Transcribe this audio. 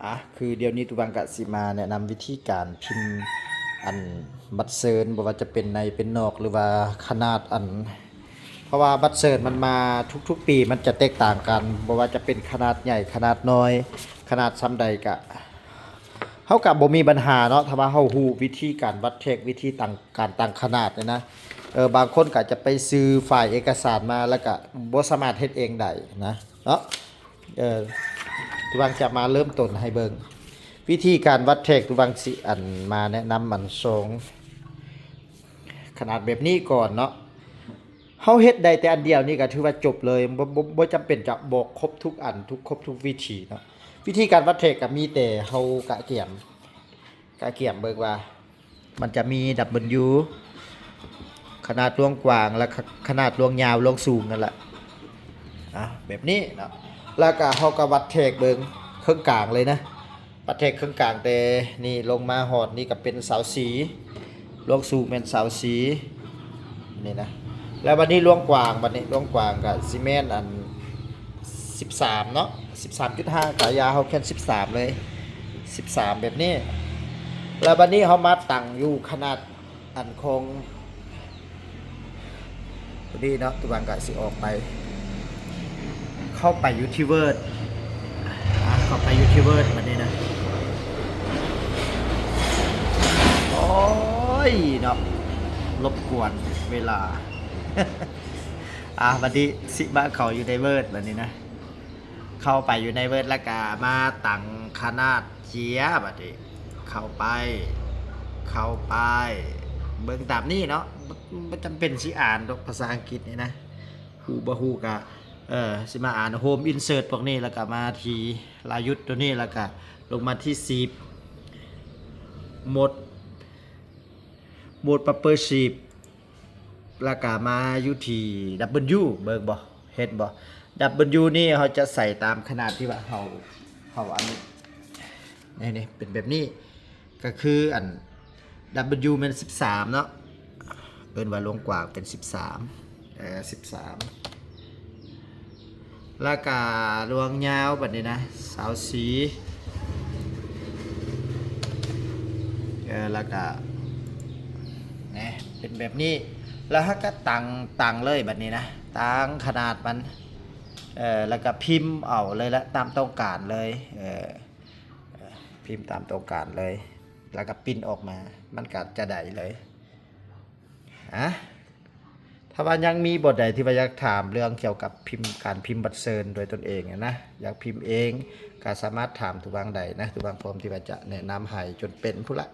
ອ່ະ ຄືດຽວນີ້ຕູວັງກະຊິມາແນະນຳວິທີການພິມອັນບັດເຊີນ ບໍ່ວ່າຈະເປັນໃນເປັນນອກ ຫຼືວ່າຂະໜາດອັນ ເພາະວ່າບັດເຊີນມັນມາທຸກໆປີມັນຈະແຕກຕ່າງກັນ ບໍ່ວ່າຈະເປັນຂະໜາດໃຫຍ່ ຂະໜາດນ້ອຍ ຂະໜາດສ່ຳໃດກະ ເຮົາກະບໍ່ມີບັນຫາເນາະ ຖ້າວ່າເຮົາຮູ້ວິທີການວັດແທກ ວິທີຕັ້ງ ການຕັ້ງຂະໜາດນີ້ນະ ເອີ ບາງຄົນກະຈະໄປຊື້ໄຟລ໌ເອກະສານມາ ແລ້ວກະບໍ່ສາມາດເຮັດເອງໄດ້ນະ ເນາະ ເອີ ຕູວັງຈະມາເລີ່ມຕົ້ນໃຫ້ເບິ່ງ ວິທີການວັດແທກ ຕູວັງຊິອັນມາແນະນຳອັນສອງຂະໜາດແບບນີ້ກ່ອນເນາະ ເຮົາເຮັດໄດ້ແຕ່ອັນດຽວນີ້ກະຖືວ່າຈົບເລີຍ ບໍ່ ບໍ່ ບໍ່ຈຳເປັນຈະບອກຄົບທຸກອັນ ທຸກ ຄົບທຸກວິທີເນາະ ວິທີການວັດແທກກະມີແຕ່ເຮົາກະກຽມ ກະກຽມເບິ່ງວ່າ ມັນຈະມີດັບເບິນຢູ ຂະໜາດລວງກວ້າງ ແລະ ຂະໜາດລວງຍາວລວງສູງນັ້ນແຫຼະ ອ່າ ແບບນີ້ເນາະ ແລ້ວກະເຮົາກະວັດແທກເບິ່ງເຄິ່ງກາງເລີຍນະ ວັດແທກເຄິ່ງກາງແຕ່ນີ້ລົງມາຮອດນີ້ກະເປັນຊາວສີ່ ລວງສູງແມ່ນຊາວສີ່ ນີ້ນະ ແລ້ວບັດນີ້ລວງກວ້າງ ບັດນີ້ລວງກວ້າງກະຊິແມ່ນອັນ ສິບສາມເນາະ ສິບສາມຈຸດຫ້າ ກະຢາເຮົາແຂນສິບສາມເລີຍ ສິບສາມແບບນີ້ ແລ້ວບັດນີ້ເຮົາມາຕັ້ງຢູ່ຂະໜາດອັນຂອງ ພໍດີເນາະ ຕູວັງກະຊິອອກໄປ ເຂົ້າໄປຢູ່ທີ່ເວີດ ອ່າ ເຂົ້າໄປຢູ່ທີ່ເວີດບັດນີ້ນະ ໂອ້ຍເນາະ ລົບກວນເວລາ ອ່າ ບັດນີ້ຊິມາເຂົ້າຢູ່ໃນເວີດບັດນີ້ນະ ເຂົ້າໄປຢູ່ໃນເວີດ ແລ້ວກະມາຕັ້ງຂະໜາດເຈ້ຍ ບັດນີ້ເຂົ້າໄປ ເຂົ້າໄປ ເບິ່ງຕາມນີ້ເນາະ ບໍ່ ບໍ່ຈຳເປັນຊິອ່ານດອກພາສາອັງກິດນີ້ນະ ຮູ້ບໍ່ຮູ້ກະ ເອີ ຊິມາອ່ານໂຮມອິນເສີດພວກນີ້ ແລ້ວກະມາທີ່ລາຍຸດໂຕນີ້ ແລ້ວກະລົງມາທີ່ຊີບ ໂໝດ ໂໝດປັບເປີຊີບ ແລ້ວກະມາຢູ່ທີ່ດັບເບິນຢູ ເບິ່ງບໍ່ ເຫັນບໍ່ ດັບເບິນຢູນີ້ເຮົາຈະໃສ່ຕາມຂະໜາດທີ່ວ່າເຮົາ ເຮົາອັນນີ້ ນີ້ ນີ້ເປັນແບບນີ້ ກະຄືອັນດັບເບິນຢູແມ່ນສິບສາມເນາະ ເອີ້ນວ່າລວງກວ້າງເປັນສິບສາມ ເອີ ສິບສາມ ແລ້ວກະລວງຍາວບັດນີ້ນະ ຊາວສີ່ ເອີ ແລ້ວກະ ນີ້ ເປັນແບບນີ້ ແລ້ວເຮົາກະຕັ້ງ ຕັ້ງເລີຍບັດນີ້ນະ ຕັ້ງຂະໜາດມັນ ເອີ ແລ້ວກະພິມເອົາເລີຍລະ ຕາມຕ້ອງການເລີຍ ເອີ ພິມຕາມຕ້ອງການເລີຍ ແລ້ວກະປຣິ້ນອອກມາ ມັນກະຈະໄດ້ເລີຍ ອ່າ ຖ້າວ່າຍັງມີບ່ອນໃດທີ່ວ່າຢາກຖາມເລື່ອງກ່ຽວກັບພິມ ການພິມບັດເຊີນດ້ວຍຕົນເອງນະ ຢາກພິມເອງ ກະສາມາດຖາມຕູວັງໄດ້ນະ ຕູວັງພ້ອມທີ່ວ່າຈະແນະນຳໃຫ້ຈົນເປັນພຸ້ນລະ.